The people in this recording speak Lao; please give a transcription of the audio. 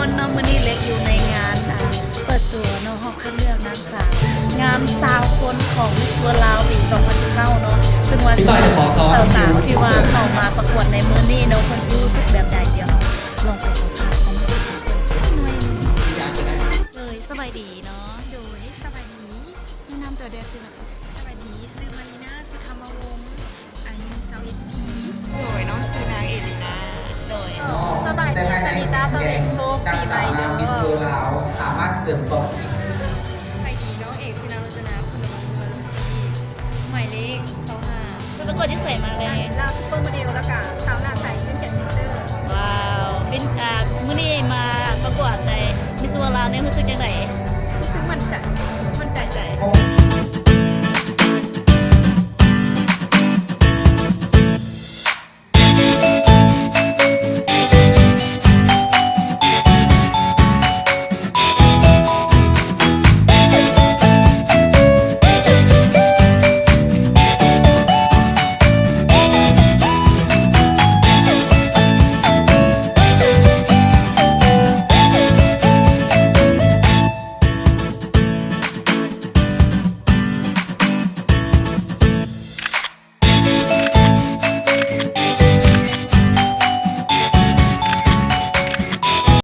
ຄົນເນາະ ມື້ນີ້ເລັກຢູ່ໃນງານ ອ່າ ເປີດຕົວເນາະ ຮອບຄັດເລືອກນາງສາວ ງາມຊາວຄົນຂອງ Miss World ລາວ ປີສອງພັນສິບເກົ້າເນາະ ເຊິ່ງວ່າຊິເປັນສາວໆ ທີ່ວ່າເຂົ້າມາປະກວດໃນມື້ນີ້ເນາະ ເພິ່ນຊິຮູ້ສຶກແບບໃດ ດຽວເຮົາລອງໄປສຳພາດຄວາມຮູ້ສຶກຂອງເພິ່ນຈັກໜ້ອຍໜຶ່ງເລີຍ. ສະບາຍດີເນາະ. ໂດຍ ສະບາຍດີ. ແນະນຳຕົວເດີ ຊື່ວ່າຈັ່ງໃດ? ສະບາຍດີ ຊື່ມາລີນາ ສຸທຳມະວົງ ອາຍຸຊາວເອັດປີ. ໂດຍ ນ້ອງຊື່ນາງເອລີນາ. ໂດຍ ສະບາຍດີ ສະນິຕາ ສະເວັງໂຊກ ປີໃໝ່ເດີ. ສະບາຍດີ ນ້ອງເອກ ຊື່ນາງໂລຈະນາ ຄຸນລະວັນ ເມືອງລົງຊີ ໝາຍເລກຊາວຫ້າ. ໄປປະກວດຢູ່ໃສມາແດ່? ລາວຊຸບເປີໂມເດວ ແລ້ວກະຊາວໜ້າໃສ ເປັນເຈັດເຊັນເຕີ. ວ້າວ ເປັນ ອ່າ ມື້ນີ້ມາປະກວດໃນ Miss World ລາວ ນີ້ຮູ້ສຶກຈັ່ງໃດ?